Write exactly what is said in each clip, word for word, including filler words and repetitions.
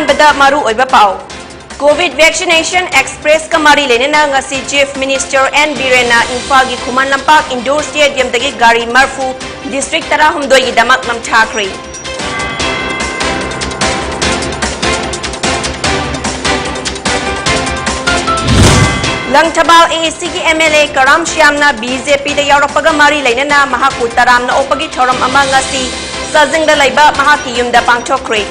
ꯑꯍꯥꯟꯕꯗ ꯃꯔꯨꯑꯣꯏꯕ ꯄꯥꯎ꯫ COVID vaccination express ꯀ ꯃꯔꯤ ꯂꯩꯅꯅ ꯉꯁꯤ Chief Minister N ꯕꯤꯔꯦꯟꯅ ꯏꯝꯐꯥꯜꯒꯤ ꯈꯨꯃꯟ ꯂꯝꯄꯥꯛ indoor stadium ꯗꯒꯤ ꯒꯥꯔꯤ ꯃꯔꯐꯨ district ꯇꯔꯥꯍꯨꯝꯗꯣꯏꯒꯤꯗꯃꯛ ꯅꯝꯊꯥꯈ꯭ꯔꯦ꯫ ꯂꯪꯊꯕꯥꯜ AAC ꯒꯤ MLA ꯀꯔꯥꯝ ꯁ꯭ꯌꯥꯝꯅ BJP ꯗ ꯌꯥꯎꯔꯛꯄꯒ ꯃꯔꯤ ꯂꯩꯅꯅ ꯃꯍꯥꯛꯄꯨ ꯇꯔꯥꯝꯅ ꯑꯣꯛꯄꯒꯤ ꯊꯧꯔꯝ ꯑꯃ ꯉꯁꯤ ꯆꯥꯖꯤꯡꯗ ꯂꯩꯕ ꯃꯍꯥꯛꯀꯤ ꯌꯨꯝꯗ ꯄꯥꯡꯊꯣꯛꯈ꯭ꯔꯦ꯫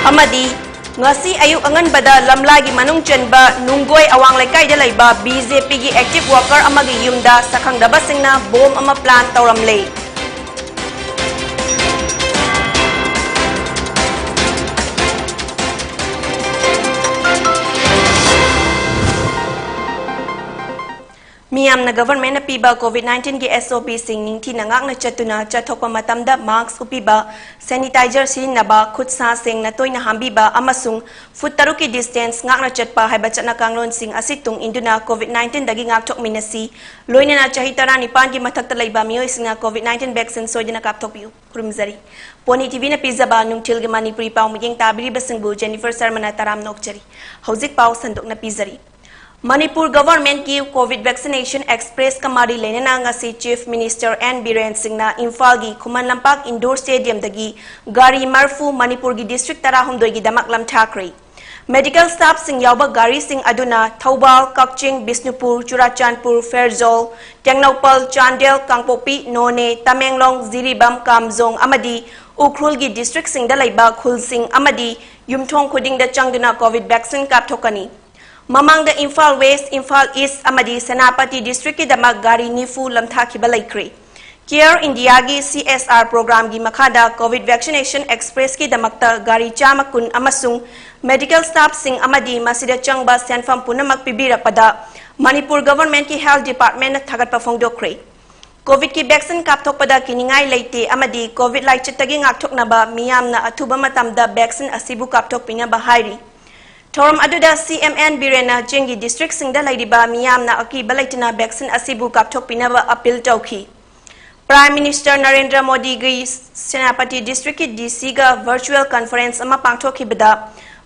ꯑꯃꯗꯤ ꯉꯁꯤ ꯑꯌꯨꯛ ꯑꯉꯟꯕꯗ ꯂꯝꯂꯥꯏꯒꯤ ꯃꯅꯨꯡ ꯆꯟꯕ ꯅꯨꯡꯒꯣꯏ ꯑꯋꯥꯡ ꯂꯩꯀꯥꯏꯗ ꯂꯩꯕ BJP ꯒꯤ active worker ꯑꯃꯒꯤ ꯌꯨꯝꯗ ꯁꯛꯈꯪꯗꯕꯁꯤꯡꯅ bomb ꯑꯃ plant ꯇꯧꯔꯝꯂꯦ꯫ ꯃꯤꯌꯥꯝꯅ government ꯅ ꯄꯤꯕ COVID nineteen ꯒꯤ SOP ꯁꯤꯡ ꯅꯤꯡꯊꯤꯅ ꯉꯥꯛꯅ ꯆꯠꯇꯨꯅ ꯆꯠꯊꯣꯛꯄ ꯃꯇꯝꯗ mask ꯎꯞꯄꯤꯕ, sanitizer ꯁꯤꯖꯤꯟꯅꯕ, ꯈꯨꯠ ꯁꯥ ꯁꯦꯡꯅ ꯇꯣꯏꯅ ꯍꯥꯝꯕꯤꯕ ꯑꯃꯁꯨꯡ foot ꯇꯔꯨꯛꯀꯤ distance ꯉꯥꯛꯅ ꯆꯠꯄ ꯍꯥꯏꯕ ꯆꯠꯅ ꯀꯥꯡꯂꯣꯟꯁꯤꯡ ꯑꯁꯤ ꯇꯨꯡ ꯏꯟꯗꯨꯅ COVID nineteen ꯗꯒꯤ ꯉꯥꯛꯊꯣꯛꯃꯤꯟꯅꯁꯤ꯫ ꯂꯣꯏꯅꯅ ꯆꯍꯤ ꯇꯔꯥꯅꯤꯄꯥꯟꯒꯤ ꯃꯊꯛꯇ ꯂꯩꯕ ꯃꯤꯑꯣꯏꯁꯤꯡꯅ COVID nineteen vaccine ꯁꯣꯏꯗꯅ ꯀꯥꯞꯊꯣꯛꯄꯤꯌꯨ꯫ ꯈꯨꯔꯨꯝꯖꯔꯤ꯫ ꯄꯣꯅꯤ TV ꯅ ꯄꯤꯖꯕ ꯅꯨꯡꯊꯤꯜꯒꯤ ꯃꯅꯤꯄꯨꯔꯤ ꯄꯥꯎ ꯃꯤꯠꯌꯦꯡ ꯇꯥꯕꯤꯔꯤꯕꯁꯤꯡꯕꯨ ꯖꯦꯅꯤꯐꯔ ꯁꯔꯃꯅ ꯇꯔꯥꯝꯅ ꯑꯣꯛꯆꯔꯤ꯫ ꯍꯧꯖꯤꯛ ꯄꯥꯎ ꯁꯟꯗꯣꯛꯅ ꯄꯤꯖꯔꯤ꯫ ꯃꯅꯤꯄꯨꯔ government ꯀꯤ COVID vaccination express ꯀ ꯃꯔꯤ ꯂꯩꯅꯅ ꯉꯁꯤ Chief Minister N ꯕꯤꯔꯦꯟ ꯁꯤꯡꯅ ꯏꯝꯐꯥꯜꯒꯤ ꯈꯨꯃꯟ ꯂꯝꯄꯥꯛ indoor stadium ꯗꯒꯤ ꯒꯥꯔꯤ ꯃꯔꯐꯨ ꯃꯅꯤꯄꯨꯔꯒꯤ district ꯇꯔꯥꯍꯨꯝꯗꯣꯏꯒꯤꯗꯃꯛ ꯂꯝꯊꯥꯈ꯭ꯔꯦ꯫ Medical staff ꯁꯤꯡ ꯌꯥꯎꯕ ꯒꯥꯔꯤꯁꯤꯡ ꯑꯗꯨꯅ ꯊꯧꯕꯥꯜ, ꯀꯛꯆꯤꯡ, ꯕꯤꯁꯅꯨꯄꯨꯔ, ꯆꯨꯔꯥꯆꯥꯟꯄꯨꯔ, ꯐꯦꯔꯖꯣꯜ, ꯇꯦꯡꯅꯧꯄꯜ, ꯆꯥꯟꯗꯦꯜ, ꯀꯥꯡꯄꯣꯛꯄꯤ, ꯅꯣꯅꯦ, ꯇꯃꯦꯡꯂꯣꯡ, ꯖꯤꯔꯤꯕꯥꯝ, ꯀꯥꯝꯖꯣꯡ ꯑꯃꯗꯤ ꯎꯈ꯭ꯔꯨꯜꯒꯤ district ꯁꯤꯡꯗ ꯂꯩꯕ ꯈꯨꯜꯁꯤꯡ ꯑꯃꯗꯤ ꯌꯨꯝꯊꯣꯡ ꯈꯨꯗꯤꯡꯗ ꯆꯪꯗꯨꯅ COVID vaccine ꯀꯥꯞꯊꯣꯛꯀꯅꯤ꯫ ꯃꯃꯥꯡꯗ ꯏꯝꯐꯥꯜ West, ꯏꯝꯐꯥꯜ East ꯑꯃꯗꯤ ꯁꯦꯅꯥꯄꯇꯤ district ꯀꯤꯗꯃꯛ ꯒꯥꯔꯤ ꯅꯤꯐꯨ ꯂꯝꯊꯥꯈꯤꯕ ꯂꯩꯈ꯭ꯔꯦ꯫ Care India ꯒꯤ CSR program ꯒꯤ ꯃꯈꯥꯗ COVID vaccination express ꯀꯤꯗꯃꯛꯇ ꯒꯥꯔꯤ ꯆꯥꯝꯃ ꯀꯨꯟ ꯑꯃꯁꯨꯡ medical staff ꯁꯤꯡ ꯑꯃꯗꯤ ꯃꯁꯤꯗ ꯆꯪꯕ ꯁꯦꯟꯐꯝ ꯄꯨꯝꯅꯃꯛ ꯄꯤꯕꯤꯔꯛꯄꯗ ꯃꯅꯤꯄꯨꯔ government ꯀꯤ health department ꯅ ꯊꯥꯒꯠꯄ ꯐꯣꯡꯗꯣꯛꯈ꯭ꯔꯦ꯫ COVID ꯀꯤ vaccine ꯀꯥꯞꯊꯣꯛꯄꯗ ꯀꯤꯅꯤꯡꯉꯥꯏ ꯂꯩꯇꯦ ꯑꯃꯗꯤ COVID ꯂꯥꯏꯆꯠꯇꯒꯤ ꯉꯥꯛꯊꯣꯛꯅꯕ ꯃꯤꯌꯥꯝꯅ ꯑꯊꯨꯕ ꯃꯇꯝꯗ vaccine ꯑꯁꯤꯕꯨ ꯀꯥꯞꯊꯣꯛꯄꯤꯅꯕ ꯍꯥꯏꯔꯤ꯫ ꯊꯧꯔꯝ ꯑꯗꯨꯗ ꯁꯤ ꯑꯦꯝ ꯑꯦꯟ ꯕꯤꯔꯦꯟꯅ ꯆꯤꯡꯒꯤ ꯗꯤꯁꯇ꯭ꯔꯤꯛꯁꯤꯡꯗ ꯂꯩꯔꯤꯕ ꯃꯤꯌꯥꯝꯅ ꯑꯀꯤꯕ ꯂꯩꯇꯅ ꯚꯦꯛꯁꯤꯟ ꯑꯁꯤꯕꯨ ꯀꯥꯞꯊꯣꯛꯄꯤꯅꯕ ꯑꯄꯤꯜ ꯇꯧꯈꯤ꯫ ꯄ꯭ꯔꯥꯏꯝ ꯃꯤꯅꯤꯁꯇꯔ ꯅꯔꯦꯟꯗ꯭ꯔ ꯃꯣꯗꯤꯒꯤ ꯁꯦꯅꯥꯄꯇꯤ ꯗꯤꯁꯇ꯭ꯔꯤꯛꯀꯤ ꯗꯤ ꯁꯤꯒ ꯚꯔꯆꯨꯋꯦꯜ ꯀꯟꯐꯔꯦꯟꯁ ꯑꯃ ꯄꯥꯡꯊꯣꯛꯈꯤꯕꯗ,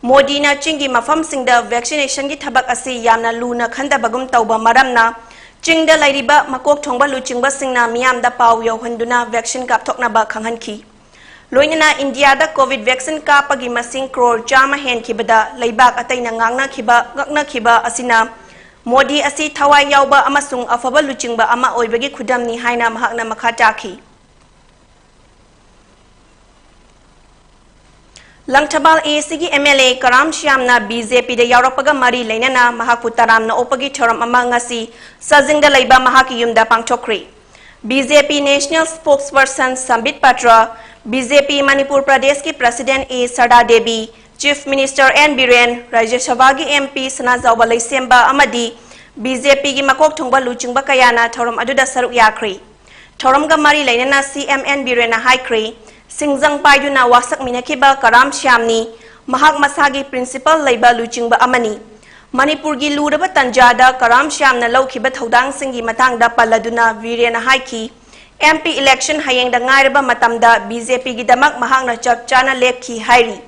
ꯃꯣꯗꯤꯅ ꯆꯤꯡꯒꯤ ꯃꯐꯝꯁꯤꯡꯗ ꯚꯦꯛꯁꯤꯅꯦꯁꯟꯒꯤ ꯊꯕꯛ ꯑꯁꯤ ꯌꯥꯝꯅ ꯂꯨꯅ ꯈꯟꯗꯕꯒꯨꯝ ꯇꯧꯕ ꯃꯔꯝꯅ, ꯆꯤꯡꯗ ꯂꯩꯔꯤꯕ ꯃꯀꯣꯛ ꯊꯣꯡꯕ ꯂꯨꯆꯤꯡꯕꯁꯤꯡꯅ ꯃꯤꯌꯥꯝꯗ ꯄꯥꯎ ꯌꯧꯍꯟꯗꯨꯅ ꯚꯦꯛꯁꯤꯟ ꯀꯥꯞꯊꯣꯛꯅꯕ ꯈꯪꯍꯟꯈꯤ꯫ ꯂꯣꯏꯅꯅ ꯏꯟꯗꯤꯌꯥꯗ ꯀꯣꯚꯤꯗ ꯚꯦꯛꯁꯤꯟ ꯀꯥꯞꯄꯒꯤ ꯃꯁꯤꯡ ꯀ꯭ꯔꯣꯔ ꯆꯥꯝꯃ ꯍꯦꯟꯈꯤꯕꯗ ꯂꯩꯕꯥꯛ ꯑꯇꯩꯅ ꯉꯥꯡꯅꯈꯤꯕ, ꯉꯛꯅꯈꯤꯕ ꯑꯁꯤꯅ ꯃꯣꯗꯤ ꯑꯁꯤ ꯊꯋꯥꯏ ꯌꯥꯎꯕ ꯑꯃꯁꯨꯡ ꯑꯐꯕ ꯂꯨꯆꯤꯡꯕ ꯑꯃ ꯑꯣꯏꯕꯒꯤ ꯈꯨꯗꯝꯅꯤ ꯍꯥꯏꯅ ꯃꯍꯥꯛꯅ ꯃꯈꯥ ꯇꯥꯈꯤ꯫ ꯂꯪꯊꯕꯥꯜ ꯑꯦ ꯁꯤꯒꯤ ꯑꯦꯝ ꯑꯦꯜ ꯑꯦ ꯀꯔꯥꯝ ꯁ꯭ꯌꯥꯝꯅ ꯕꯤ ꯖꯦ ꯄꯤꯗ ꯌꯥꯎꯔꯛꯄꯒ ꯃꯔꯤ ꯂꯩꯅꯅ ꯃꯍꯥꯛꯄꯨ ꯇꯔꯥꯝꯅ ꯑꯣꯛꯄꯒꯤ ꯊꯧꯔꯝ ꯑꯃ ꯉꯁꯤ ꯆꯥꯖꯤꯡꯗ ꯂꯩꯕ ꯃꯍꯥꯛꯀꯤ ꯌꯨꯝꯗ ꯄꯥꯡꯊꯣꯛꯈ꯭ꯔꯤ꯫ B J P national spokesperson Sambit Patra, B J P Manipur ꯄ꯭ꯔꯗꯦꯁꯀꯤ president A Sharda Devi, chief minister N Biren, Rajya ꯁꯚꯥꯒꯤ ꯑꯦꯝ ꯄꯤ ꯁꯅꯥꯖꯥꯎꯕ ꯂꯩꯁꯦꯝꯕ ꯑꯃꯗꯤ ꯕꯤ ꯖꯦ ꯄꯤꯒꯤ ꯃꯀꯣꯛ ꯊꯣꯡꯕ ꯂꯨꯆꯤꯡꯕ ꯀꯌꯥꯅ ꯊꯧꯔꯝ ꯑꯗꯨꯗ ꯁꯔꯨꯛ ꯌꯥꯈ꯭ꯔꯤ꯫ ꯊꯧꯔꯝꯒ ꯃꯔꯤ ꯂꯩꯅꯅ ꯁꯤ ꯑꯦꯝ ꯑꯦꯟ ꯕꯤꯔꯦꯟꯅ ꯍꯥꯏꯈ꯭ꯔꯤ, ꯁꯤꯡꯖꯪ ꯄꯥꯏꯗꯨꯅ ꯋꯥꯁꯛꯃꯤꯟꯅꯈꯤꯕ ꯀꯔꯥꯝ ꯁ꯭ꯌꯥꯝꯅꯤ꯫ ꯃꯍꯥꯛ ꯃꯁꯥꯒꯤ ꯄ꯭ꯔꯤꯟꯁꯤꯄꯜ ꯂꯩꯕ ꯂꯨꯆꯤꯡꯕ ꯑꯃꯅꯤ꯫ ꯃꯅꯤꯄꯨꯔꯒꯤ ꯂꯨꯔꯕ ꯇꯟꯖꯥꯗ ꯀꯔꯥꯝ ꯁ꯭ꯌꯥꯝꯅ ꯂꯧꯈꯤꯕ ꯊꯧꯗꯥꯡꯁꯤꯡꯒꯤ ꯃꯇꯥꯡꯗ ꯄꯜꯂꯗꯨꯅ ꯕꯤꯔꯦꯟꯅ ꯍꯥꯏꯈꯤ, ꯑꯦꯝ ꯄꯤ ꯏꯂꯦꯛꯁꯟ ꯍꯌꯦꯡꯗ ꯉꯥꯏꯔꯕ ꯃꯇꯝꯗ ꯕꯤ ꯖꯦ ꯄꯤꯒꯤꯗꯃꯛ ꯃꯍꯥꯛꯅ ꯆꯞ ꯆꯥꯅ ꯂꯦꯞꯈꯤ ꯍꯥꯏꯔꯤ꯫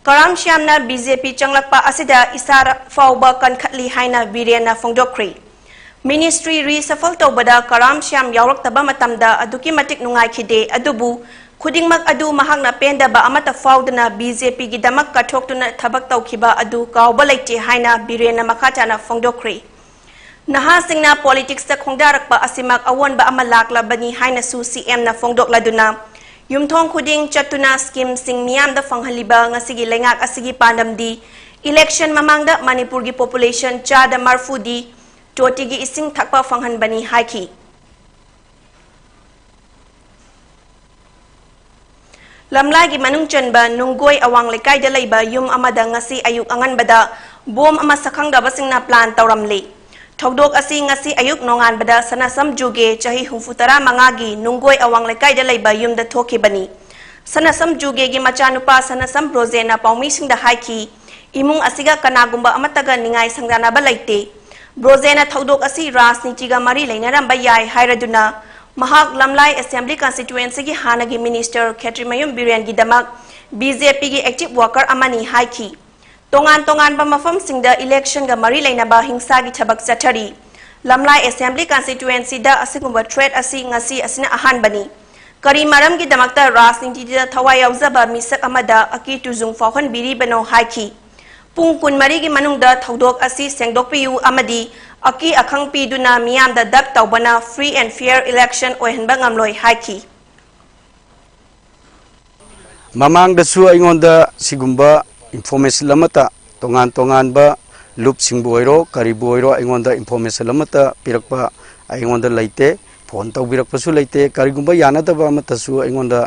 ꯀꯔꯥꯝ ꯁ꯭ꯌꯥꯝꯅ ꯕꯤ ꯖꯦ ꯄꯤ ꯆꯪꯂꯛꯄ ꯑꯁꯤꯗ ꯏꯁꯥ ꯐꯥꯎꯕ ꯀꯟꯈꯠꯂꯤ ꯍꯥꯏꯅ ꯕꯤꯔꯦꯟꯅ ꯐꯣꯡꯗꯣꯛꯈ꯭ꯔꯤ꯫ ꯃꯤꯅꯤꯁꯇ꯭ꯔꯤ ꯔꯤꯁꯐꯜ ꯇꯧꯕꯗ ꯀꯔꯥꯝ ꯁ꯭ꯌꯥꯝ ꯌꯥꯎꯔꯛꯇꯕ ꯃꯇꯝꯗ ꯑꯗꯨꯛꯀꯤ ꯃꯇꯤꯛ ꯅꯨꯡꯉꯥꯏꯈꯤꯗꯦ, ꯑꯗꯨꯕꯨ ꯈꯨꯗꯤꯡꯃꯛ ꯑꯗꯨ ꯃꯍꯥꯛꯅ ꯄꯦꯟꯗꯕ ꯑꯃꯠꯇ ꯐꯥꯎꯗꯅ ꯕꯤ ꯖꯦ ꯄꯤꯒꯤꯗꯃꯛ ꯀꯠꯊꯣꯛꯇꯨꯅ ꯊꯕꯛ ꯇꯧꯈꯤꯕ ꯑꯗꯨ ꯀꯥꯎꯕ ꯂꯩꯇꯦ ꯍꯥꯏꯅ ꯕꯤꯔꯦꯟꯅ ꯃꯈꯥ ꯇꯥꯅ ꯐꯣꯡꯗꯣꯛꯈ꯭ꯔꯤ꯫ ꯅꯍꯥꯁꯤꯡꯅ ꯄꯣꯂꯤꯇꯤꯛꯁꯇ ꯈꯣꯡꯗꯥꯔꯛꯄ ꯑꯁꯤꯃꯛ ꯑꯑꯣꯟꯕ ꯑꯃ ꯂꯥꯛꯂꯕꯅꯤ ꯍꯥꯏꯅꯁꯨ ꯁꯤ ꯑꯦꯝꯅ ꯐꯣꯡꯗꯣꯛꯂꯗꯨꯅ, ꯌꯨꯝꯊꯣꯡ ꯈꯨꯗꯤꯡ ꯆꯠꯇꯨꯅ ꯁ꯭ꯀꯤꯝꯁꯤꯡ ꯃꯤꯌꯥꯝꯗ ꯐꯪꯍꯜꯂꯤꯕ ꯉꯁꯤꯒꯤ ꯂꯩꯉꯥꯛ ꯑꯁꯤꯒꯤ ꯄꯥꯟꯗꯝꯗꯤ ꯏꯂꯦꯛꯁꯟ ꯃꯃꯥꯡꯗ ꯃꯅꯤꯄꯨꯔꯒꯤ ꯄꯣꯄꯨꯂꯦꯁꯟ ꯆꯥꯗ ꯃꯔꯐꯨꯗꯤ ꯇꯣꯇꯤꯒꯤ ꯏꯁꯤꯡ ꯊꯛꯄ ꯐꯪꯍꯟꯕꯅꯤ ꯍꯥꯏꯈꯤ꯫ ꯂꯝꯂꯥꯏꯒꯤ ꯃꯅꯨꯡ ꯆꯟꯕ ꯅꯨꯡꯒꯣꯏ ꯑꯋꯥꯡ ꯂꯩꯀꯥꯏꯗ ꯂꯩꯕ ꯌꯨꯝ ꯑꯃꯗ ꯉꯁꯤ ꯑꯌꯨꯛ ꯑꯉꯟꯕꯗ ꯕꯣꯝ ꯑꯃ ꯁꯛꯈꯪꯗꯕꯁꯤꯡꯅ ꯄ꯭ꯂꯥꯟ ꯇꯧꯔꯝꯂꯤ꯫ ꯊꯧꯗꯣꯛ ꯑꯁꯤ ꯉꯁꯤ ꯑꯌꯨꯛ ꯅꯣꯡꯉꯥꯟꯕꯗ ꯁꯅꯥꯁꯝ ꯖꯨꯒꯦ, ꯆꯍꯤ ꯍꯨꯝꯐꯨ ꯇꯔꯥ ꯃꯉꯥꯒꯤ, ꯅꯨꯡꯒꯣꯏ ꯑꯋꯥꯡ ꯂꯩꯀꯥꯏꯗ ꯂꯩꯕ ꯌꯨꯝꯗ ꯊꯣꯛꯈꯤꯕꯅꯤ꯫ ꯁꯅꯥꯁꯝ ꯖꯨꯒꯦꯒꯤ ꯃꯆꯥꯅꯨꯄꯥ ꯁꯅꯥꯁꯝ ꯕ꯭ꯔꯣꯖꯦꯅ ꯄꯥꯎꯃꯤꯁꯤꯡꯗ ꯍꯥꯏꯈꯤ, ꯏꯃꯨꯡ ꯑꯁꯤꯒ ꯀꯅꯥꯒꯨꯝꯕ ꯑꯃꯠꯇꯒ ꯅꯤꯡꯉꯥꯏ ꯁꯪꯗꯥꯅꯕ ꯂꯩꯇꯦ꯫ ꯕ꯭ꯔꯣꯖꯦꯟꯅ ꯊꯧꯗꯣꯛ ꯑꯁꯤ ꯔꯥꯖꯅꯤꯇꯤꯒ ꯃꯔꯤ ꯂꯩꯅꯔꯝꯕ ꯌꯥꯏ ꯍꯥꯏꯔꯗꯨꯅ ꯃꯍꯥꯛ ꯂꯝꯂꯥꯏ ꯑꯦꯁꯦꯝꯕ꯭ꯂꯤ ꯀꯟꯁꯇꯤꯇ꯭ꯌꯨꯑꯦꯟꯁꯤꯒꯤ ꯍꯥꯟꯅꯒꯤ ꯃꯤꯅꯤꯁꯇꯔ ꯈꯦꯇ꯭ꯔꯤꯃꯌꯨꯝ ꯕꯤꯔꯦꯟꯒꯤꯗꯃꯛ ꯕꯤ ꯖꯦ ꯄꯤꯒꯤ ꯑꯦꯛꯇꯤꯚ ꯋꯥꯀꯔ ꯑꯃꯅꯤ ꯍꯥꯏꯈꯤ꯫ ꯇꯣꯉꯥꯟ ꯇꯣꯉꯥꯟꯕ ꯃꯐꯝꯁꯤꯡꯗ ꯏꯂꯦꯛꯁꯟꯒ ꯃꯔꯤ ꯂꯩꯅꯕ ꯍꯤꯡꯁꯥꯒꯤ ꯊꯕꯛ ꯆꯠꯊꯔꯤ꯫ ꯂꯝꯂꯥꯏ ꯑꯦꯁꯦꯝꯕ꯭ꯂꯤ ꯀꯟꯁꯇꯤꯇ꯭ꯌꯨꯑꯦꯟꯁꯤꯗ ꯑꯁꯤꯒꯨꯝꯕ ꯊ꯭ꯔꯦꯠ ꯑꯁꯤ ꯉꯁꯤ ꯑꯁꯤꯅ ꯑꯍꯥꯟꯕꯅꯤ꯫ ꯀꯔꯤ ꯃꯔꯝꯒꯤꯗꯃꯛꯇ ꯔꯥꯖꯅꯤꯇꯤꯗ ꯊꯋꯥꯏ ꯌꯥꯎꯖꯕ ꯃꯤꯁꯛ ꯑꯃꯗ ꯑꯀꯤ ꯇꯨꯖꯨꯡ ꯐꯥꯎꯍꯟꯕꯤꯔꯤꯕꯅꯣ ꯍꯥꯏꯈꯤ꯫ ꯄꯨꯡ ꯀꯨꯟꯃꯔꯤꯒꯤ ꯃꯅꯨꯡꯗ ꯊꯧꯗꯣꯛ ꯑꯁꯤ ꯁꯦꯡꯗꯣꯛꯄꯤꯌꯨ ꯑꯃꯗꯤ ꯑꯀꯤ ꯑꯈꯪ ꯄꯤꯗꯨꯅ ꯃꯤꯌꯥꯝꯗ ꯗꯛ ꯇꯧꯕꯅ ꯐ꯭ꯔꯤ ꯑꯦꯟ ꯐꯤꯌꯔ ꯏꯂꯦꯛꯁꯟ ꯑꯣꯏꯍꯟꯕ ꯉꯝꯂꯣꯏ ꯍꯥꯏꯈꯤ꯫ ꯃꯃꯥꯡꯗꯁꯨ ꯑꯩꯉꯣꯟꯗ ꯁꯤꯒꯨꯝꯕ ꯏꯟꯐꯣꯔꯃꯦꯁꯟ ꯑꯃꯠꯇ, ꯇꯣꯉꯥꯟ ꯇꯣꯉꯥꯟꯕ ꯂꯨꯞꯁꯤꯡꯕꯨ ꯑꯣꯏꯔꯣ, ꯀꯔꯤꯕꯨ ꯑꯣꯏꯔꯣ, ꯑꯩꯉꯣꯟꯗ ꯏꯟꯐꯣꯔꯃꯦꯁꯟ ꯑꯃꯠꯇ ꯄꯤꯔꯛꯄ ꯑꯩꯉꯣꯟꯗ ꯂꯩꯇꯦ꯫ ꯐꯣꯟ ꯇꯧꯕꯤꯔꯛꯄꯁꯨ ꯂꯩꯇꯦ꯫ ꯀꯔꯤꯒꯨꯝꯕ ꯌꯥꯅꯗꯕ ꯑꯃꯠꯇꯁꯨ ꯑꯩꯉꯣꯟꯗ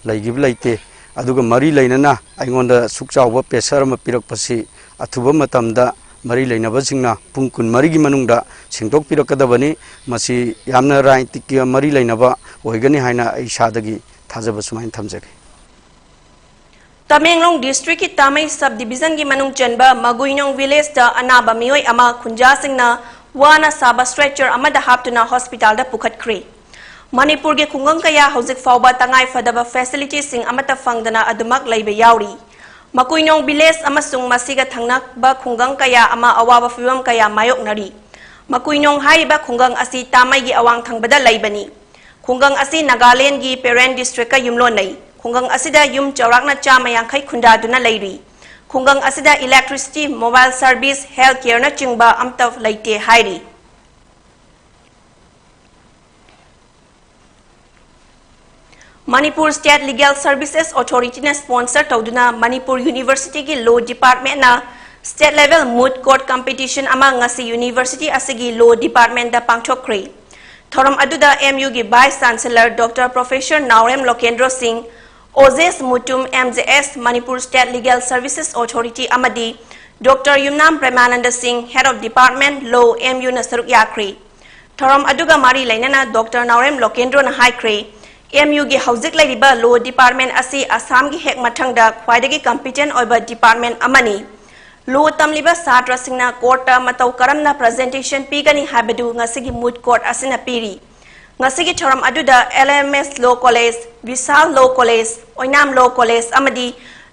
ꯂꯩꯈꯤꯕ ꯂꯩꯇꯦ꯫ ꯑꯗꯨꯒ ꯃꯔꯤ ꯂꯩꯅꯅ ꯑꯩꯉꯣꯟꯗ ꯁꯨꯛ ꯆꯥꯎꯕ ꯄ꯭ꯔꯦꯁꯔ ꯑꯃ ꯄꯤꯔꯛꯄꯁꯤ ꯑꯊꯨꯕ ꯃꯇꯝꯗ ꯃꯔꯤ ꯂꯩꯅꯕꯁꯤꯡꯅ ꯄꯨꯡ ꯀꯨꯟꯃꯔꯤꯒꯤ ꯃꯅꯨꯡꯗ ꯁꯦꯡꯗꯣꯛꯄꯤꯔꯛꯀꯗꯕꯅꯤ꯫ ꯃꯁꯤ ꯌꯥꯝꯅ ꯔꯥꯖꯅꯤꯇꯤꯛꯀ ꯃꯔꯤ ꯂꯩꯅꯕ ꯑꯣꯏꯒꯅꯤ ꯍꯥꯏꯅ ꯑꯩ ꯏꯁꯥꯗꯒꯤ ꯊꯥꯖꯕ ꯁꯨꯃꯥꯏꯅ ꯊꯝꯖꯒꯦ꯫ ꯇꯃꯦꯡꯂꯣꯡ ꯗꯤꯁꯇ꯭ꯔꯤꯛꯀꯤ ꯇꯥꯃꯩ ꯁꯕ ꯗꯤꯕꯤꯖꯟꯒꯤ ꯃꯅꯨꯡ ꯆꯟꯕ ꯃꯒꯨꯏꯅꯣꯡ ꯚꯤꯂꯦꯖꯇ ꯑꯅꯥꯕ ꯃꯤꯑꯣꯏ ꯑꯃ ꯈꯨꯟꯖꯥꯁꯤꯡꯅ ꯋꯥꯅ ꯁꯥꯕ ꯁ꯭ꯇ꯭ꯔꯦꯆꯔ ꯑꯃꯗ ꯍꯥꯞꯇꯨꯅ ꯍꯣꯁꯄꯤꯇꯥꯜꯗ ꯄꯨꯈꯠꯈ꯭ꯔꯦ꯫ ꯃꯅꯤꯄꯨꯔꯒꯤ ꯈꯨꯡꯒꯪ ꯀꯌꯥ ꯍꯧꯖꯤꯛ ꯐꯥꯎꯕ ꯇꯉꯥꯏ ꯐꯗꯕ ꯐꯦꯁꯤꯂꯤꯇꯤꯁꯤꯡ ꯑꯃꯠꯇ ꯐꯪꯗꯅ ꯑꯗꯨꯃꯛ ꯂꯩꯕ ꯌꯥꯎꯔꯤ꯫ ꯃꯀꯨꯏꯅꯣꯡ ꯚꯤꯂꯦꯖ ꯑꯃꯁꯨꯡ ꯃꯁꯤꯒ ꯊꯪꯅꯕ ꯈꯨꯡꯒꯪ ꯀꯌꯥ ꯑꯃ ꯑꯋꯥꯕ ꯐꯤꯚꯝ ꯀꯌꯥ ꯃꯥꯌꯣꯛꯅꯔꯤ꯫ ꯃꯀꯨꯏꯅꯣꯡ ꯍꯥꯏꯔꯤꯕ ꯈꯨꯡꯒꯪ ꯑꯁꯤ ꯇꯥꯃꯩꯒꯤ ꯑꯋꯥꯡ ꯊꯪꯕꯗ ꯂꯩꯕꯅꯤ꯫ ꯈꯨꯡꯒꯪ ꯑꯁꯤ ꯅꯥꯒꯥꯂꯦꯟꯗꯒꯤ ꯄꯦꯔꯦꯟ ꯗꯤꯁꯇ꯭ꯔꯤꯛꯀ ꯌꯨꯝꯂꯣꯟꯅꯩ꯫ ꯈꯨꯡꯒꯪ ꯑꯁꯤꯗ ꯌꯨꯝ ꯆꯥꯎꯔꯥꯛꯅ ꯆꯥꯝꯃ ꯌꯥꯡꯈꯩ ꯈꯨꯟꯗꯥꯗꯨꯅ ꯂꯩꯔꯤ꯫ ꯈꯨꯡꯒꯪ ꯑꯁꯤꯗ ꯏꯂꯦꯛꯇ꯭ꯔꯤꯁꯤꯇꯤ, ꯃꯣꯕꯥꯏꯜ ꯁꯔꯚꯤꯁ, ꯍꯦꯜꯊ ꯀꯦꯌꯔꯅꯆꯤꯡꯕ ꯑꯃꯠꯇ ꯂꯩꯇꯦ ꯍꯥꯏꯔꯤ꯫ ꯃꯅꯤꯄꯨꯔ ꯁ꯭ꯇꯦꯠ ꯂꯤꯒꯦꯜ ꯁꯔꯚꯤꯁꯦꯁ ꯑꯣꯊꯣꯔꯤꯇꯤꯅ ꯁ꯭ꯄꯣꯟꯁꯔ ꯇꯧꯗꯨꯅ ꯃꯅꯤꯄꯨꯔ ꯌꯨꯅꯤꯚꯔꯁꯤꯇꯤꯒꯤ ꯂꯣ ꯗꯤꯄꯥꯔꯠꯃꯦꯟꯅ state level moot court competition ꯑꯃ ꯉꯁꯤ ꯌꯨꯅꯤꯚꯔꯁꯤꯇꯤ ꯑꯁꯤꯒꯤ ꯂꯣ ꯗꯤꯄꯥꯔꯠꯃꯦꯟꯗ ꯄꯥꯡꯊꯣꯛꯈ꯭ꯔꯦ꯫ ꯊꯧꯔꯝ ꯑꯗꯨꯗ ꯑꯦꯝ ꯌꯨꯒꯤ vice chancellor doctor professor Naorem Lokendro Singh, Ojesh Mutum, M J S, Manipur state legal services authority ꯑꯃꯗꯤ doctor Yumnam Premananda Singh, head of department, law, M ꯌꯨꯅ ꯁꯔꯨꯛ ꯌꯥꯈ꯭ꯔꯦ꯫ ꯊꯧꯔꯝ ꯑꯗꯨꯒ ꯃꯔꯤ ꯂꯩꯅꯅ ꯗꯣꯛꯇꯔ ꯅꯥꯎꯔꯦꯝ ꯂꯣꯀꯦꯟꯗ꯭ꯔꯣꯅ ꯍꯥꯏꯈ꯭ꯔꯦ, ꯑꯦꯝ ꯌꯨꯒꯤ ꯍꯧꯖꯤꯛ ꯂꯩꯔꯤꯕ ꯂꯣ ꯗꯤꯄꯥꯔꯠꯃꯦꯟ ꯑꯁꯤ ꯑꯁꯥꯝꯒꯤ ꯍꯦꯛ ꯃꯊꯪꯗ ꯈ꯭ꯋꯥꯏꯗꯒꯤ ꯀꯝꯄꯤꯇꯦꯟ ꯑꯣꯏꯕ ꯗꯤꯄꯥꯔꯠꯃꯦꯟ ꯑꯃꯅꯤ꯫ ꯂꯣ ꯇꯝꯂꯤꯕ ꯁꯥꯇ꯭ꯔꯁꯤꯡꯅ ꯀꯣꯔꯠꯇ ꯃꯇꯧ ꯀꯔꯝꯅ ꯄ꯭ꯔꯖꯦꯟꯇꯦꯁꯟ ꯄꯤꯒꯅꯤ ꯍꯥꯏꯕꯗꯨ ꯉꯁꯤꯒꯤ ꯃꯨꯠ ꯀꯣꯔꯠ ꯑꯁꯤꯅ ꯄꯤꯔꯤ꯫ ꯉꯁꯤꯒꯤ ꯊꯧꯔꯝ ꯑꯗꯨꯗ ꯑꯦꯜ ꯑꯦꯝ ꯑꯦꯁ ꯂꯣ ꯀꯣꯂꯦꯖ, ꯚꯤꯁꯥꯜ ꯂꯣ ꯀꯣꯂꯦꯖ, ꯑꯣꯏꯅꯥꯝ ꯂꯣ ꯀꯣꯂꯦꯖ ꯑꯃꯗꯤ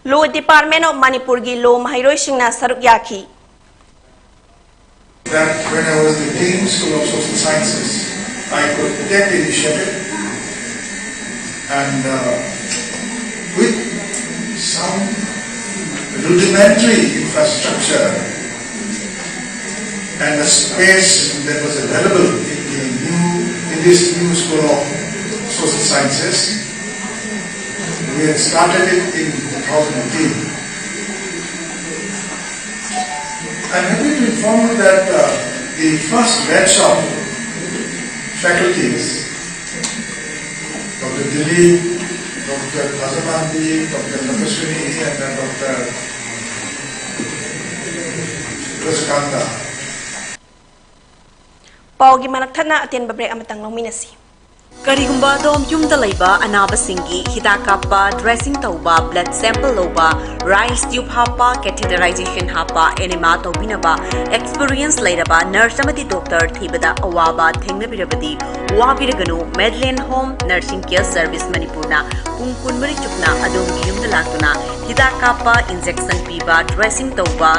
ꯂꯣ ꯗꯤꯄꯥꯔꯠꯃꯦꯟ ꯑꯣꯐ ꯃꯅꯤꯄꯨꯔꯒꯤ ꯂꯣ ꯃꯍꯩꯔꯣꯏꯁꯤꯡꯅ ꯁꯔꯨꯛ ꯌꯥꯈꯤ꯫ That when I was the Dean School of Social Sciences, I could take the initiative and uh, with some rudimentary infrastructure and the space that was available in the new in this new school of social sciences, we had started it in two thousand eighteen. I'm happy to inform you that uh, the first batch of faculties, Doctor Dilip, Doctor Bhajamanti, Doctor Tapaswini, and uh, Doctor Rajkanta. ꯄꯥꯎꯒꯤ ꯃꯔꯛ ꯊꯠꯅ ꯑꯇꯦꯟꯕ break ꯑꯃꯇꯪ ꯂꯧꯃꯤꯟꯅꯁꯤ꯫ ꯀꯔꯤꯒꯨꯝꯕ ꯑꯗꯣꯝ ꯌꯨꯝꯗ ꯂꯩꯕ ꯑꯅꯥꯕꯁꯤꯡꯒꯤ ꯍꯤꯗꯥꯛ ꯀꯥꯞꯄ, ꯗ꯭ꯔꯦꯁꯤꯡ ꯇꯧꯕ, ꯕ꯭ꯂꯗ ꯁꯦꯝꯄꯜ ꯂꯧꯕ, ꯔꯥꯏꯁ ꯇ꯭ꯌꯨꯕ ꯍꯥꯞꯄ, ꯀꯦꯊꯤꯇꯔꯥꯏꯖꯦꯁꯟ ꯍꯥꯞꯄ, ꯑꯦꯅꯤꯃꯥ ꯇꯧꯕꯤꯅꯕ ꯑꯦꯛꯁꯄꯤꯔꯤꯌꯦꯟꯁ ꯂꯩꯔꯕ ꯅꯔꯁ ꯑꯃꯗꯤ ꯗꯣꯛꯇꯔ ꯊꯤꯕꯗ ꯑꯋꯥꯕ ꯊꯦꯡꯅꯕꯤꯔꯕꯗꯤ ꯋꯥꯕꯤꯔꯒꯅꯨ꯫ ꯃꯦꯗꯂꯦꯟ ꯍꯣꯝ ꯅꯔꯁꯤꯡ ꯀꯦꯌꯔ ꯁꯔꯚꯤꯁ ꯃꯅꯤꯄꯨꯔꯅ ꯄꯨꯡ ꯀꯨꯟꯃꯔꯤ ꯆꯨꯞꯅ ꯑꯗꯣꯝꯒꯤ ꯌꯨꯝꯗ ꯂꯥꯛꯇꯨꯅ ꯍꯤꯗꯥꯛ ꯀꯥꯞꯄ, ꯏꯟꯖꯦꯛꯁꯟ ꯄꯤꯕ, ꯗ꯭ꯔꯦꯁꯤꯡ ꯇꯧꯕ,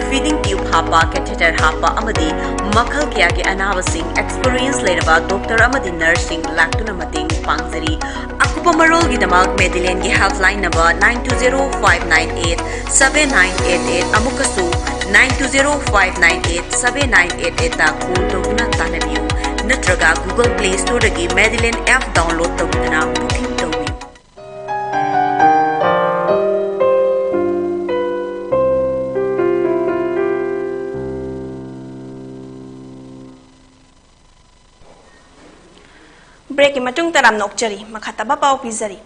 ꯐꯤꯗꯤꯡ ꯇ꯭ꯌꯨꯕ ꯍꯥꯞꯄ, ꯀꯦꯊꯦꯇꯔ ꯍꯥꯞꯄ ꯑꯃꯗꯤ ꯃꯈꯜ ꯀꯌꯥꯒꯤ ꯑꯅꯥꯕꯁꯤꯡ ꯑꯦꯛꯁꯄꯤꯔꯤꯌꯦꯟꯁ ꯂꯩꯔꯕ ꯗꯣꯛꯇꯔ ꯑꯃꯗꯤ ꯅꯔꯁꯁꯤꯡ ꯂꯥꯛꯇꯨꯅ ꯃꯇꯦꯡ ꯄꯥꯡꯖꯔꯤ꯫ ꯑꯀꯨꯞꯄ ꯃꯔꯣꯜꯒꯤꯗꯃꯛ ꯃꯦꯗꯤꯂꯦꯟꯒꯤ helpline number nine two zero five nine eight seven nine eight eight ꯑꯃꯨꯛꯀꯁꯨ nine two zero five nine eight seven nine eight eight ꯇ ꯀꯣꯜ ꯇꯧꯗꯨꯅ ꯇꯥꯟꯅꯕꯤꯌꯨ꯫ ꯅꯠꯇ꯭ꯔꯒ Google Play Storeꯗꯒꯤ ꯃꯦꯗꯤꯂꯦꯟ ꯑꯦꯞ ꯗꯥꯎꯟꯂꯣꯗ ꯇꯧꯗꯨꯅ ꯕꯨꯀꯤꯡ ꯇꯧꯕꯤꯌꯨ꯫ ꯕ꯭ꯔꯦꯛꯀꯤ ꯃꯇꯨꯡ ꯇꯔꯥꯝꯅ ꯑꯣꯛꯆꯔꯤ꯫ ꯃꯈꯥ ꯇꯥꯕ ꯄꯥꯎ ꯄꯤꯖꯔꯤ꯫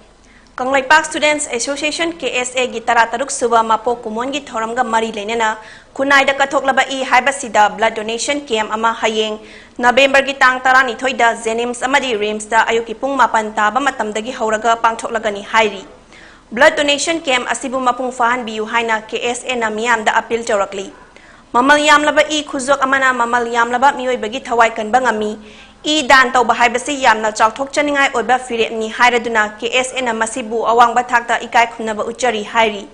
Kangleipak Students Association, K S A ꯒꯤ ꯇꯔꯥꯇꯔꯨꯛ ꯁꯨꯕ ꯃꯄꯣꯛ ꯀꯨꯝꯑꯣꯟꯒꯤ ꯊꯧꯔꯝꯒ ꯃꯔꯤ ꯂꯩꯅꯅ ꯈꯨꯟꯅꯥꯏꯗ ꯀꯠꯊꯣꯛꯂꯕ ꯏ ꯍꯥꯏꯕꯁꯤꯗ blood donation camp ꯑꯃ ꯍꯌꯦꯡ ꯅꯕꯦꯝꯕꯔꯒꯤ ꯇꯥꯡ ꯇꯔꯥꯅꯤꯊꯣꯏꯗ JNIMS ꯑꯃꯗꯤ RIMSꯇ ꯑꯌꯨꯛꯀꯤ ꯄꯨꯡ ꯃꯥꯄꯟ ꯇꯥꯕ ꯃꯇꯝꯗꯒꯤ ꯍꯧꯔꯒ ꯄꯥꯡꯊꯣꯛꯂꯒꯅꯤ ꯍꯥꯏꯔꯤ꯫ Blood donation camp ꯑꯁꯤꯕꯨ ꯃꯄꯨꯡ ꯐꯥꯍꯟꯕꯤꯌꯨ ꯍꯥꯏꯅ ꯀꯦ ꯑꯦꯁ ꯑꯦꯅ ꯃꯤꯌꯥꯝꯗ ꯑꯄꯤꯜ ꯇꯧꯔꯛꯂꯤ꯫ ꯃꯃꯜ ꯌꯥꯝꯂꯕ ꯏ ꯈꯨꯖꯣꯛ ꯑꯃꯅ ꯃꯃꯜ ꯌꯥꯝꯂꯕ ꯃꯤꯑꯣꯏꯕꯒꯤ ꯊꯋꯥꯏ ꯀꯟꯕ ꯉꯝꯃꯤ꯫ ꯏ ꯗꯥꯟ ꯇꯧꯕ ꯍꯥꯏꯕꯁꯤ ꯌꯥꯝꯅ ꯆꯥꯎꯊꯣꯛꯆꯅꯤꯡꯉꯥꯏ ꯑꯣꯏꯕ ꯐꯤꯔꯦꯞꯅꯤ ꯍꯥꯏꯔꯗꯨꯅ ꯀꯦ ꯑꯦꯁ ꯑꯦꯅ ꯃꯁꯤꯕꯨ ꯑꯋꯥꯡꯕ ꯊꯥꯛꯇ ꯏꯀꯥꯏ ꯈꯨꯝꯅꯕ ꯎꯠꯆꯔꯤ ꯍꯥꯏꯔꯤ꯫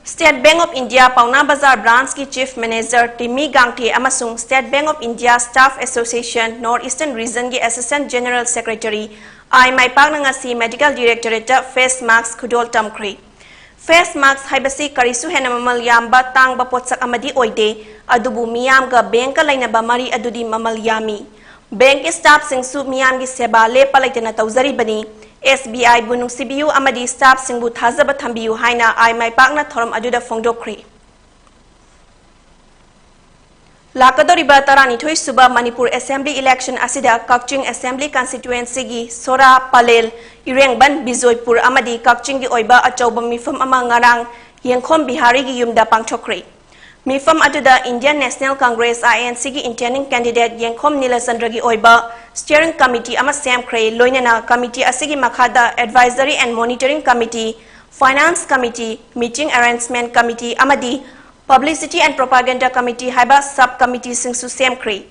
State Bank of India, Paona Bazar Branch ꯀꯤ Chief Manager ꯇꯤꯃꯤ ꯒꯥꯡꯊꯦ ꯑꯃꯁꯨꯡ State Bank of India Staff Association North Eastern Region ꯒꯤ Assistant General Secretary ꯑꯥꯏ ꯃꯥꯏꯄꯥꯛꯅ ꯉꯁꯤ Medical Directorate ꯇ face mask ꯈꯨꯗꯣꯜ ꯇꯝꯈ꯭ꯔꯦ꯫ Face mask ꯍꯥꯏꯕꯁꯤ ꯀꯔꯤꯁꯨ ꯍꯦꯟꯅ ꯃꯃꯜ ꯌꯥꯝꯕ ꯇꯥꯡꯕ ꯄꯣꯠꯁꯛ ꯑꯃꯗꯤ ꯑꯣꯏꯗꯦ, ꯑꯗꯨꯕꯨ ꯃꯤꯌꯥꯝꯒ bank ꯀ ꯂꯩꯅꯕ ꯃꯔꯤ ꯑꯗꯨꯗꯤ ꯃꯃꯜ ꯌꯥꯝꯃꯤ꯫ Bank ꯀꯤ staff ꯁꯤꯡꯁꯨ ꯃꯤꯌꯥꯝꯒꯤ ꯁꯦꯕꯥ ꯂꯦꯞꯄ ꯂꯩꯇꯅ ꯇꯧꯖꯔꯤꯕꯅꯤ꯫ ꯑꯦꯁ ꯕꯤ ꯑꯥꯏ ꯕꯨ ꯅꯨꯡꯁꯤꯕꯤꯌꯨ ꯑꯃꯗꯤ staff ꯁꯤꯡꯕꯨ ꯊꯥꯖꯕ ꯊꯝꯕꯤꯌꯨ ꯍꯥꯏꯅ ꯑꯥꯏ ꯃꯥꯏꯄꯥꯛꯅ ꯊꯧꯔꯝ ꯑꯗꯨꯗ ꯐꯣꯡꯗꯣꯛꯈ꯭ꯔꯦ꯫ ꯂꯥꯛꯀꯗꯧꯔꯤꯕ ꯇꯔꯥꯅꯤꯊꯣꯏ ꯁꯨꯕ ꯃꯅꯤꯄꯨꯔ Assembly election ꯑꯁꯤꯗ ꯀꯛꯆꯤꯡ Assembly Constituency ꯒꯤ ꯁꯣꯔꯥ, ꯄꯂꯦꯜ, ꯏꯔꯦꯡꯕꯟ, ꯕꯤꯖꯣꯏꯄꯨꯔ ꯑꯃꯗꯤ ꯀꯛꯆꯤꯡꯒꯤ ꯑꯣꯏꯕ ꯑꯆꯧꯕ ꯃꯤꯐꯝ ꯑꯃ ꯉꯔꯥꯡ ꯌꯦꯡꯈꯣꯝ ꯕꯤꯍꯥꯔꯤꯒꯤ ꯌꯨꯝꯗ ꯄꯥꯡꯊꯣꯛꯈ꯭ꯔꯦ꯫ ꯃꯤꯐꯝ ꯑꯗꯨꯗ Indian National Congress, I N C ꯒꯤ intending candidate ꯌꯦꯡꯈꯣꯝ ꯅꯤꯂꯆꯟꯗ꯭ꯔꯒꯤ ꯑꯣꯏꯕ steering committee ꯑꯃ ꯁꯦꯝꯈ꯭ꯔꯦ, ꯂꯣꯏꯅꯅ committee ꯑꯁꯤꯒꯤ ꯃꯈꯥꯗ advisory and monitoring committee, finance committee, meeting arrangement committee ꯑꯃꯗꯤ publicity and propaganda committee ꯍꯥꯏꯕ sub committee ꯁꯤꯡꯁꯨ ꯁꯦꯝꯈ꯭ꯔꯦ꯫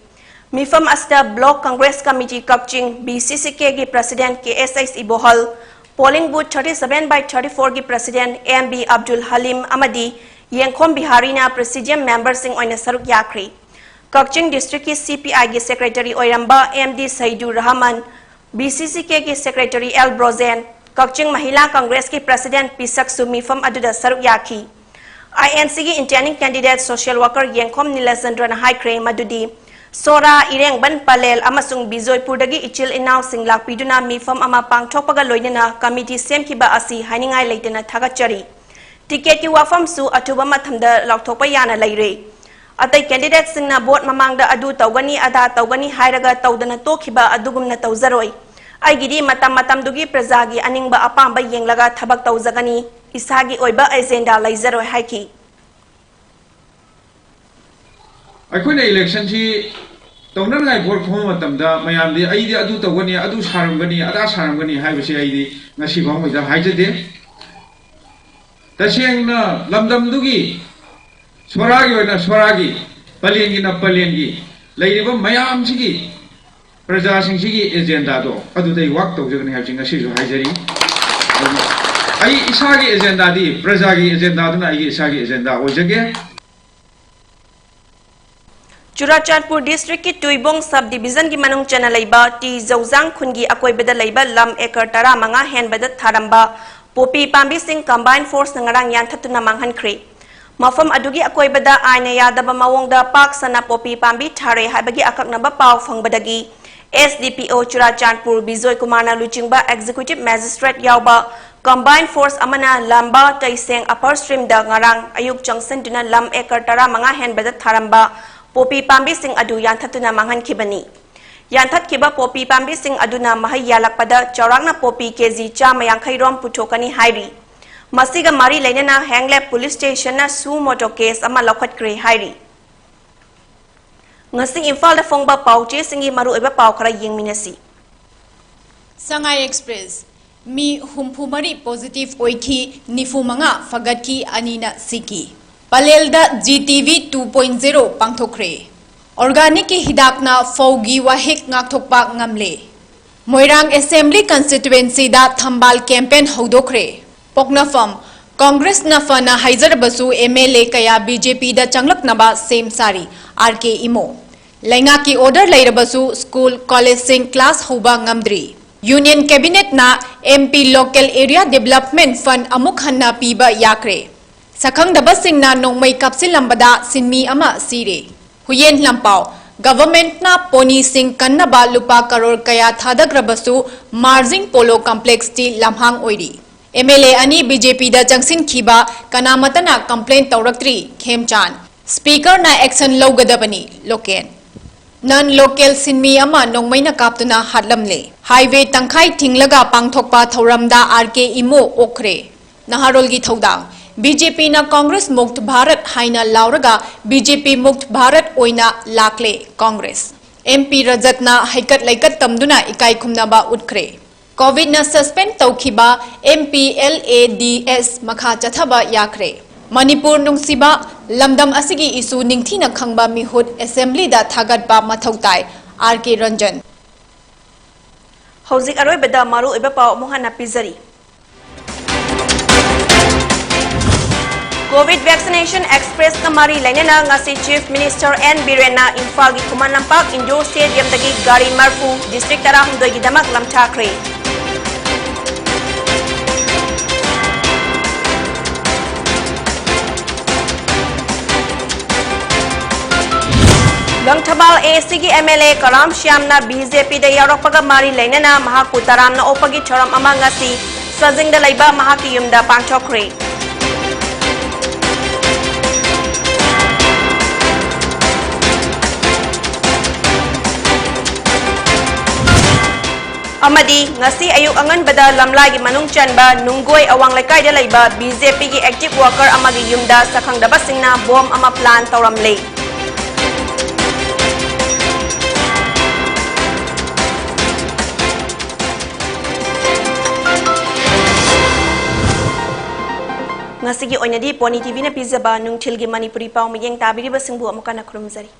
ꯃꯤꯐꯝ ꯑꯁꯤꯗ Block Congress Committee Kakching, B C C K ꯒꯤ President K S H Ibohal, polling booth thirty seven by thirty four ꯒꯤ President M B Abdul Halim ꯑꯃꯗꯤ ꯌꯦꯡꯈꯣꯝ ꯕꯤꯍꯥꯔꯤꯅ presidium member ꯁꯤꯡ ꯑꯣꯏꯅ ꯁꯔꯨꯛ ꯌꯥꯈ꯭ꯔꯤ꯫ ꯀꯛꯆꯤꯡ district ꯀꯤ C P I ꯒꯤ secretary ꯑꯣꯏꯔꯝꯕ M D Saidu Rahman, B C C K ꯒꯤ secretary L Brojen, Kakching Mahila Congress ꯀꯤ President ꯄꯤꯁꯛꯁꯨ ꯃꯤꯐꯝ ꯑꯗꯨꯗ ꯁꯔꯨꯛ ꯌꯥꯈꯤ꯫ I N C ꯒꯤ intending candidate social worker ꯌꯦꯡꯈꯣꯝ ꯅꯤꯂꯆꯟꯗ꯭ꯔꯅ ꯍꯥꯏꯈ꯭ꯔꯦ ꯃꯗꯨꯗꯤ ꯁꯣꯔꯥ, ꯏꯔꯦꯡꯕꯟ, ꯄꯂꯦꯜ ꯑꯃꯁꯨꯡ ꯕꯤꯖꯣꯏꯄꯨꯔꯗꯒꯤ ꯏꯆꯤꯜ ꯏꯅꯥꯎꯁꯤꯡ ꯂꯥꯛꯄꯤꯗꯨꯅ ꯃꯤꯐꯝ ꯑꯃ ꯄꯥꯡꯊꯣꯛꯄꯒ ꯂꯣꯏꯅꯅ committee ꯁꯦꯝꯈꯤꯕ ꯑꯁꯤ ꯍꯥꯏꯅꯤꯡꯉꯥꯏ ꯂꯩꯇꯅ ꯊꯥꯒꯠꯆꯔꯤ꯫ Ticket ꯀꯤ ꯋꯥꯐꯝꯁꯨ ꯑꯊꯨꯕ ꯃꯇꯝꯗ ꯂꯥꯎꯊꯣꯛꯄ ꯌꯥꯅ ꯂꯩꯔꯦ꯫ ꯑꯇꯩ candidate ꯁꯤꯡꯅ vote ꯃꯃꯥꯡꯗ ꯑꯗꯨ ꯇꯧꯒꯅꯤ, ꯑꯗꯥ ꯇꯧꯒꯅꯤ ꯍꯥꯏꯔꯒ ꯇꯧꯗꯅ ꯇꯣꯛꯈꯤꯕ ꯑꯗꯨꯒꯨꯝꯅ ꯇꯧꯖꯔꯣꯏ꯫ ꯑꯩꯒꯤꯗꯤ ꯃꯇꯝ ꯃꯇꯝꯗꯨꯒꯤ ꯄ꯭ꯔꯖꯥꯒꯤ ꯑꯅꯤꯡꯕ ꯑꯄꯥꯝꯕ ꯌꯦꯡꯂꯒ ꯊꯕꯛ ꯇꯧꯖꯒꯅꯤ, ꯏꯁꯥꯒꯤ ꯑꯣꯏꯕ agenda ꯂꯩꯖꯔꯣꯏ ꯍꯥꯏꯈꯤ꯫ ꯑꯩꯈꯣꯏꯅ election ꯁꯤ ꯇꯧꯅꯅꯉꯥꯏ ꯕꯣꯔ ꯈꯣꯝꯕ ꯃꯇꯝꯗ ꯃꯌꯥꯝꯗꯤ "ꯑꯩꯗꯤ ꯑꯗꯨ ꯇꯧꯒꯅꯤ, ꯑꯗꯨ ꯁꯥꯔꯝꯒꯅꯤ, ꯑꯗꯥ ꯁꯥꯔꯝꯒꯅꯤ" ꯍꯥꯏꯕꯁꯦ ꯑꯩꯗꯤ ꯉꯁꯤ ꯐꯥꯎꯉꯩꯗ ꯍꯥꯏꯖꯗꯦ꯫ ꯇꯁꯦꯡꯅ ꯂꯝꯗꯝꯗꯨꯒꯤ ꯁꯣꯔꯥꯒꯤ ꯑꯣꯏꯅ ꯁꯣꯔꯥꯒꯤ, ꯄꯂꯦꯟꯒꯤꯅ ꯄꯂꯦꯟꯒꯤ ꯂꯩꯔꯤꯕ ꯃꯌꯥꯝꯁꯤꯒꯤ, ꯄ꯭ꯔꯖꯥꯁꯤꯡꯁꯤꯒꯤ ꯑꯦꯖꯦꯟꯗꯥꯗꯣ ꯑꯗꯨꯗ ꯑꯩ ꯋꯥꯛ ꯇꯧꯖꯒꯅꯤ ꯍꯥꯏꯕꯁꯤ ꯉꯁꯤꯁꯨ ꯍꯥꯏꯖꯔꯤ꯫ ꯑꯩ ꯏꯁꯥꯒꯤ ꯑꯦꯖꯦꯟꯗꯥꯗꯤ ꯄ꯭ꯔꯖꯥꯒꯤ ꯑꯦꯖꯦꯟꯗꯥꯗꯨꯅ ꯑꯩꯒꯤ ꯏꯁꯥꯒꯤ ꯑꯦꯖꯦꯟꯗꯥ ꯑꯣꯏꯖꯒꯦ꯫ ꯆꯨꯔꯥꯆꯥꯟꯄꯨꯔ ꯗꯤꯁꯇ꯭ꯔꯤꯛꯀꯤ ꯇꯨꯏꯕꯣꯡ ꯁꯕ ꯗꯤꯕꯤꯖꯟꯒꯤ ꯃꯅꯨꯡ ꯆꯟꯅ ꯂꯩꯕ ꯇꯤ ꯖꯧꯖꯥꯡ ꯈꯨꯟꯒꯤ ꯑꯀꯣꯏꯕꯗ ꯂꯩꯕ ꯂꯝ ꯑꯦꯀꯔ ꯇꯔꯥꯃꯉꯥ ꯍꯦꯟꯕꯗ ꯊꯥꯔꯝꯕ ꯄꯣꯄꯤ ꯄꯥꯝꯕꯤꯁꯤꯡ ꯀꯝꯕꯥꯏꯟ ꯐꯣꯔꯁꯅ ꯉꯔꯥꯡ ꯌꯥꯟꯊꯠꯇꯨꯅ ꯃꯥꯡꯍꯟꯈ꯭ꯔꯦ꯫ ꯃꯐꯝ ꯑꯗꯨꯒꯤ ꯑꯀꯣꯏꯕꯗ ꯑꯥꯏꯟꯅ ꯌꯥꯗꯕ ꯃꯑꯣꯡꯗ ꯄꯥꯛ ꯁꯟꯅ ꯄꯣꯄꯤ ꯄꯥꯝꯕꯤ ꯊꯥꯔꯦ ꯍꯥꯏꯕꯒꯤ ꯑꯀꯛꯅꯕ ꯄꯥꯎ ꯐꯪꯕꯗꯒꯤ ꯑꯦꯁ ꯗꯤ ꯄꯤ ꯑꯣ ꯆꯨꯔꯥꯆꯥꯟꯄꯨꯔ ꯕꯤꯖꯣꯏ ꯀꯨꯃꯥꯔꯅ ꯂꯨꯆꯤꯡꯕ ꯑꯦꯛꯖꯤꯀ꯭ꯌꯨꯇꯤꯚ ꯃꯦꯖꯤꯁꯇ꯭ꯔꯦꯠ ꯌꯥꯎꯕ ꯀꯝꯕꯥꯏꯟ ꯐꯣꯔꯁ ꯑꯃꯅ ꯂꯝꯕꯥ ꯇꯩꯁꯦꯡ ꯑꯄꯔ ꯁ꯭ꯇ꯭ꯔꯤꯝꯗ ꯉꯔꯥꯡ ꯑꯌꯨꯛ ꯆꯪꯁꯤꯟꯗꯨꯅ ꯂꯝ ꯑꯦꯀꯔ ꯇꯔꯥꯃꯉꯥ ꯍꯦꯟꯕꯗ ꯊꯥꯔꯝꯕ ꯄꯣꯄꯤ ꯄꯥꯝꯕꯤꯁꯤꯡ ꯑꯗꯨ ꯌꯥꯟꯊꯠꯇꯨꯅ ꯃꯥꯡꯍꯟꯈꯤꯕꯅꯤ꯫ ꯌꯥꯟꯊꯠꯈꯤꯕ ꯄꯣꯄꯤ ꯄꯥꯝꯕꯤꯁꯤꯡ ꯑꯗꯨꯅ ꯃꯍꯩ ꯌꯥꯜꯂꯛꯄꯗ ꯆꯥꯎꯔꯥꯛꯅ ꯄꯣꯄꯤ ꯀꯦꯖꯤ ꯆꯥꯝꯃ ꯌꯥꯡꯈꯩ ꯔꯣꯝ ꯄꯨꯊꯣꯛꯀꯅꯤ ꯍꯥꯏꯔꯤ꯫ ꯃꯁꯤꯒ ꯃꯔꯤ ꯂꯩꯅꯅ ꯍꯦꯡꯂꯦꯞ ꯄꯨꯂꯤꯁ ꯁ꯭ꯇꯦꯁꯟꯅ ꯁꯨ ꯃꯣꯇꯣ ꯀꯦꯁ ꯑꯃ ꯂꯧꯈꯠꯈ꯭ꯔꯦ ꯍꯥꯏꯔꯤ꯫ ꯉꯁꯤ ꯏꯝꯐꯥꯜꯗ ꯐꯣꯡꯕ ꯄꯥꯎꯆꯦꯁꯤꯡꯒꯤ ꯃꯔꯨꯑꯣꯏꯕ ꯄꯥꯎ ꯈꯔ ꯌꯦꯡꯃꯤꯟꯅꯁꯤ꯫ ꯁꯉꯥꯏ ꯑꯦꯛꯁꯄ꯭ꯔꯦꯁ, ꯃꯤ ꯍꯨꯝꯐꯨ ꯃꯔꯤ ꯄꯣꯖꯤꯇꯤꯚ ꯑꯣꯏꯈꯤ, ꯅꯤꯐꯨ ꯃꯉꯥ ꯐꯒꯠꯈꯤ, ꯑꯅꯤꯅ ꯁꯤꯈꯤ꯫ ꯄꯂꯦꯜꯗ G T V two point zero ꯄꯥꯡꯊꯣꯛꯈ꯭ꯔꯦ꯫ ꯑꯣꯔꯒꯥꯅꯤꯛꯀꯤ ꯍꯤꯗꯥꯛꯅ ꯐꯧꯒꯤ ꯋꯥꯍꯤꯛ ꯉꯥꯛꯊꯣꯛꯄ ꯉꯝꯂꯦ꯫ ꯃꯣꯏꯔꯥꯡ ꯑꯦꯁꯦꯝꯕ꯭ꯂꯤ ꯀꯟꯁꯇꯤꯇ꯭ꯋꯦꯟꯁꯤꯗ ꯊꯝꯕꯥꯜ ꯀꯦꯝꯄꯦꯟ ꯍꯧꯗꯣꯛꯈ꯭ꯔꯦ꯫ ꯄꯣꯛꯅꯐꯝ, ꯀꯪꯒ꯭ꯔꯦꯁꯅ ꯐꯅ ꯍꯥꯏꯖꯔꯕꯁꯨ ꯑꯦꯝ ꯑꯦꯜ ꯑꯦ ꯀꯌꯥ ꯕꯤ ꯖꯦ ꯄꯤꯗ ꯆꯪꯂꯛꯅꯕ ꯁꯦꯝ ꯁꯥꯔꯤ, ꯑꯥꯔ ꯀꯦ ꯏꯃꯣ꯫ ꯂꯩꯉꯥꯛꯀꯤ ꯑꯣꯔꯗꯔ ꯂꯩꯔꯕꯁꯨ ꯁ꯭ꯀꯨꯜ, ꯀꯣꯂꯦꯖꯁꯤꯡ ꯀ꯭ꯂꯥꯁ ꯍꯧꯕ ꯉꯝꯗ꯭ꯔꯤ꯫ ꯌꯨꯅꯤꯌꯟ ꯀꯦꯕꯤꯅꯦꯠꯅ M P local area development fund ꯑꯃꯨꯛ ꯍꯟꯅ ꯄꯤꯕ ꯌꯥꯈ꯭ꯔꯦ꯫ ꯁꯛꯈꯪꯗꯕꯁꯤꯡꯅ ꯅꯣꯡꯃꯩ ꯀꯥꯞꯁꯤꯜꯂꯝꯕꯗ ꯁꯤꯟꯃꯤ ꯑꯃ ꯁꯤꯔꯦ꯫ ꯍꯨꯌꯦꯟ ꯂꯝꯄꯥꯎ, ꯒꯚꯔꯟꯃꯦꯟꯠꯅ ꯄꯣꯅꯤꯁꯤꯡ ꯀꯟꯅꯕ ꯂꯨꯄꯥ ꯀꯔꯣꯔ ꯀꯌꯥ ꯊꯥꯗꯈ꯭ꯔꯕꯁꯨ ꯃꯥꯔꯖꯤꯡ ꯄꯣꯂꯣ ꯀꯝꯄ꯭ꯂꯦꯛꯁꯇꯤ ꯂꯝꯍꯥꯡ ꯑꯣꯏꯔꯤ꯫ ꯑꯦꯝ ꯑꯦꯜ ꯑꯦ ꯑꯅꯤ ꯕꯤ ꯖꯦ ꯄꯤꯗ ꯆꯪꯁꯤꯟꯈꯤꯕ ꯀꯅꯥꯃꯠꯇꯅ ꯀꯝꯄ꯭ꯂꯦꯟ ꯇꯧꯔꯛꯇ꯭ꯔꯤ, ꯈꯦꯝꯆꯥꯟ꯫ ꯁ꯭ꯄꯤꯀꯔꯅ ꯑꯦꯛꯁꯟ ꯂꯧꯒꯗꯕꯅꯤ, ꯂꯣꯀꯦꯟ꯫ ꯅꯟ ꯂꯣꯀꯦꯜ ꯁꯤꯟꯃꯤ ꯑꯃ ꯅꯣꯡꯃꯩꯅ ꯀꯥꯞꯇꯨꯅ ꯍꯥꯠꯂꯝꯂꯦ꯫ ꯍꯥꯏꯋꯦ ꯇꯪꯈꯥꯏ ꯊꯤꯡꯂꯒ ꯄꯥꯡꯊꯣꯛꯄ ꯊꯧꯔꯝꯗ ꯑꯥꯔ ꯀꯦ ꯏꯃꯣ ꯑꯣꯛꯈ꯭ꯔꯦ꯫ ꯅꯍꯥꯔꯣꯜꯒꯤ ꯊꯧꯗꯥꯡ꯫ ꯕꯤ ꯖꯦ ꯄꯤꯅ ꯀꯪꯒ꯭ꯔꯦꯁ ꯃꯨꯛꯇ ꯚꯥꯔꯠ ꯍꯥꯏꯅ ꯂꯥꯎꯔꯒ ꯕꯤ ꯖꯦ ꯄꯤ ꯃꯨꯛꯇ ꯚꯥꯔꯠ ꯑꯣꯏꯅ ꯂꯥꯛꯂꯦ, ꯀꯪꯒ꯭ꯔꯦꯁ꯫ ꯑꯦꯝ ꯄꯤ ꯔꯖꯠꯅ ꯍꯩꯀꯠ ꯂꯩꯀꯠ ꯇꯝꯗꯨꯅ ꯏꯀꯥꯏ ꯈꯨꯝꯅꯕ ꯎꯠꯈ꯭ꯔꯦ꯫ ꯀꯣꯚꯤꯗꯅ ꯁꯁꯄꯦꯟ ꯇꯧꯈꯤꯕ M P L A D S ꯃꯈꯥ ꯆꯠꯊꯕ ꯌꯥꯈ꯭ꯔꯦ꯫ ꯃꯅꯤꯄꯨꯔ ꯅꯨꯡꯁꯤꯕ, ꯂꯝꯗꯝ ꯑꯁꯤꯒꯤ ꯏꯁꯨ ꯅꯤꯡꯊꯤꯅ ꯈꯪꯕ ꯃꯤꯍꯨꯠ ꯑꯦꯁꯦꯝꯕ꯭ꯂꯤꯗ ꯊꯥꯒꯠꯄ ꯃꯊꯧ ꯇꯥꯏ, ꯑꯥꯔ ꯀꯦ ꯔꯟꯖꯟ꯫ ꯍꯧꯖꯤꯛ ꯑꯔꯣꯏꯕꯗ ꯃꯔꯨꯑꯣꯏꯕ ꯄꯥꯎ ꯑꯃꯨꯛ ꯍꯟꯅ ꯄꯤꯖꯔꯤ꯫ ꯀꯣꯚꯤꯗ ꯚꯦꯛꯁꯤꯅꯦꯁꯟ ꯑꯦꯛꯁꯄ꯭ꯔꯦꯁꯀ ꯃꯔꯤ ꯂꯩꯅꯅ ꯉꯁꯤ ꯆꯤꯐ ꯃꯤꯅꯤꯁꯇꯔ ꯑꯦꯟ ꯕꯤꯔꯦꯟꯅ ꯏꯝꯐꯥꯜꯒꯤ ꯈꯨꯃꯟ ꯂꯝꯄꯥꯛ ꯏꯟꯗꯣꯔ ꯁ꯭ꯇꯦꯗꯤꯌꯝꯗꯒꯤ ꯒꯥꯔꯤ ꯃꯔꯐꯨ ꯗꯤꯁꯇ꯭ꯔꯤꯛ ꯇꯔꯥꯍꯨꯝꯗꯣꯏꯒꯤꯗꯃꯛ ꯂꯝꯊꯥꯈ꯭ꯔꯦ꯫ ꯂꯪꯊꯕꯥꯜ ꯑꯦ ꯁꯤꯒꯤ ꯑꯦꯝ ꯑꯦꯜ ꯑꯦ ꯀꯔꯥꯝ ꯁ꯭ꯌꯥꯝꯅ ꯕꯤ ꯖꯦ ꯄꯤꯗ ꯌꯥꯎꯔꯛꯄꯒ ꯃꯔꯤ ꯂꯩꯅꯅ ꯃꯍꯥꯛꯄꯨ ꯇꯔꯥꯝꯅ ꯑꯣꯛꯄꯒꯤ ꯊꯧꯔꯝ ꯑꯃ ꯉꯁꯤ ꯁꯖꯤꯡꯗ ꯂꯩꯕ ꯃꯍꯥꯛꯀꯤ ꯌꯨꯝꯗ ꯄꯥꯡꯊꯣꯛꯈ꯭ꯔꯦ꯫ ꯑꯃꯗꯤ ꯉꯁꯤ ꯑꯌꯨꯛ ꯑꯉꯟꯕꯗ ꯂꯝꯂꯥꯏꯒꯤ ꯃꯅꯨꯡ ꯆꯟꯕ ꯅꯨꯡꯒꯣꯏ ꯑꯋꯥꯡ ꯂꯩꯀꯥꯏꯗ ꯂꯩꯕ ꯕꯤ ꯖꯦ ꯄꯤꯒꯤ ꯑꯦꯛꯇꯤꯚ ꯋꯥꯔꯀꯔ ꯑꯃꯒꯤ ꯌꯨꯝꯗ ꯁꯛꯈꯪꯗꯕꯁꯤꯡꯅ ꯕꯣꯝ ꯑꯃ ꯄ꯭ꯂꯥꯟ ꯇꯧꯔꯝꯂꯦ꯫ ꯉꯁꯤꯒꯤ ꯑꯣꯏꯅꯗꯤ ꯄꯣꯅꯤ ꯇꯤ ꯚꯤꯅ ꯄꯤꯖꯕ ꯅꯨꯡꯊꯤꯜꯒꯤ ꯃꯅꯤꯄꯨꯔꯤ ꯄꯥꯎ ꯃꯤꯠꯌꯦꯡ ꯇꯥꯕꯤꯔꯤꯕꯁꯤꯡꯕꯨ ꯑꯃꯨꯛ ꯍꯟꯅ ꯈꯨꯔꯨꯝꯖꯔꯤ꯫